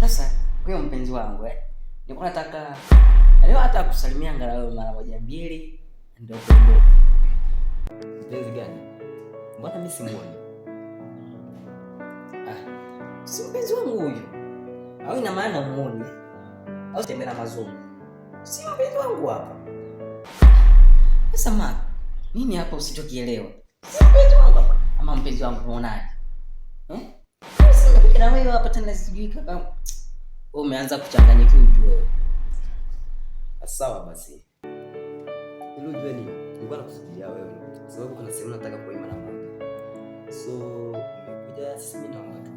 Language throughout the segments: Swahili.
Sasa huyo mpenzi wangu nilikuwa nataka leo hata kusalimia angalau mara moja mbili ndio tuondoke. Mpenzi gani? Mbona mimi simuoni? Ah, si mpenzi wangu huyu. Au ina maana muone? Au tembea na mazungu? Si mpenzi wangu hapa. Sasa ma, nini hapa usichokielewa? Si mpenzi wangu hapa. Ama mpenzi wangu unaonaje? Eh? Sasa nimekuja na wewe hapa tena sijui kama wewe umeanza kuchanganyikiwa ujue wewe. Sawa basi. Ili ujue ni nilikuwa nakusubiria wewe kwa sababu kuna sehemu nataka kuima na moja. So umekuja, sisi mimi naomba tu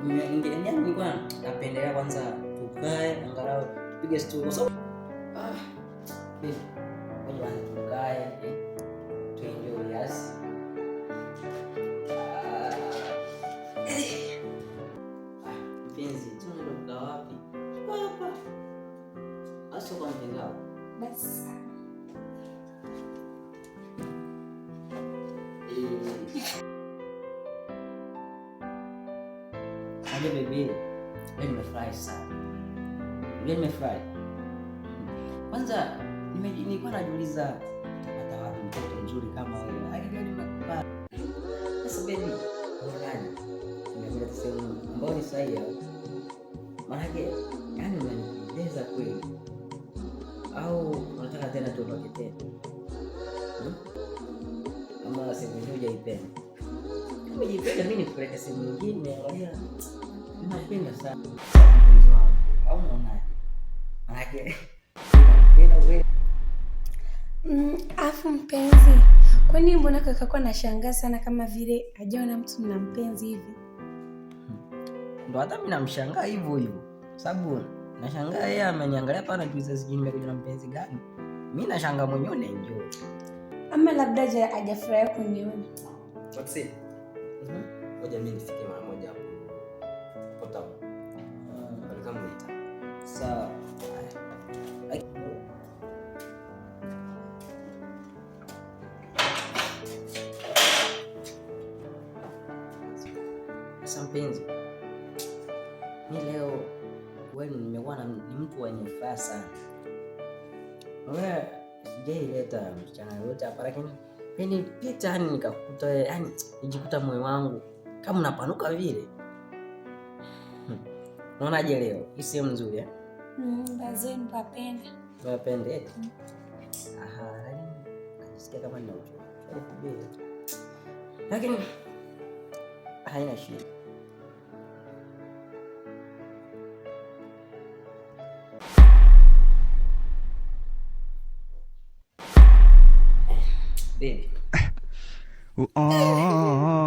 niondoke. Nilikuwa napendelea kwanza tukae angalau tupige story kwa sababu baby, ngoja kwanza tukae tuenjoy, yes. Mpenzi, tunaenda kukaa wapi? Tuko hapa. Sio kwa mpenzi wako. Basi. Unajua baby, leo nimefurahi sana. Leo nimefurahi. Kwanza nilikuwa najiuliza nitapata wapi mtoto mzuri kama wewe. Lakini leo nimekupata. Sasa baby, unaonaje? Nimekuja sehemu ambayo ni sahihi au? Maanake yani unanipendeza kweli. Au unataka tena tuondoke tena? Ama sehemu hiyo hujaipenda? Kama hujaipenda mimi nikupeleke sehemu nyingine. Unajua napenda sana mpenzi wangu. Au unaonaje? Maanake napenda wewe. Afu mpenzi, kwani mbona kakako anashangaa sana kama vile hajaona mtu na mpenzi hivi? Ndo hata mimi namshangaa hivyo hivyo. Sababu nashangaa yeye ameniangalia hapa anajiuliza sijui nimekuja na mpenzi gani. Mimi nashangaa mwenyewe na enjoy. Ama labda hajafurahia kuniona. Maxi. Ngoja mimi nifike mara moja hapo. Hapo town. Walikuwa mnaita. Sawa. Sasa mpenzi, mi leo kweli nimekuwa ni mtu mwenye furaha sana. Wewe sijaileta msichana yote hapa, lakini nilipita yani nikakuta yani nijikuta moyo wangu kama unapanuka vile. Unaonaje leo? Hii sehemu nzuri eh? Bazeni nipapenda. Unapenda eti? Aha, lakini najisikia kama nina uchovu. Lakini haina shida. Baby. Oh.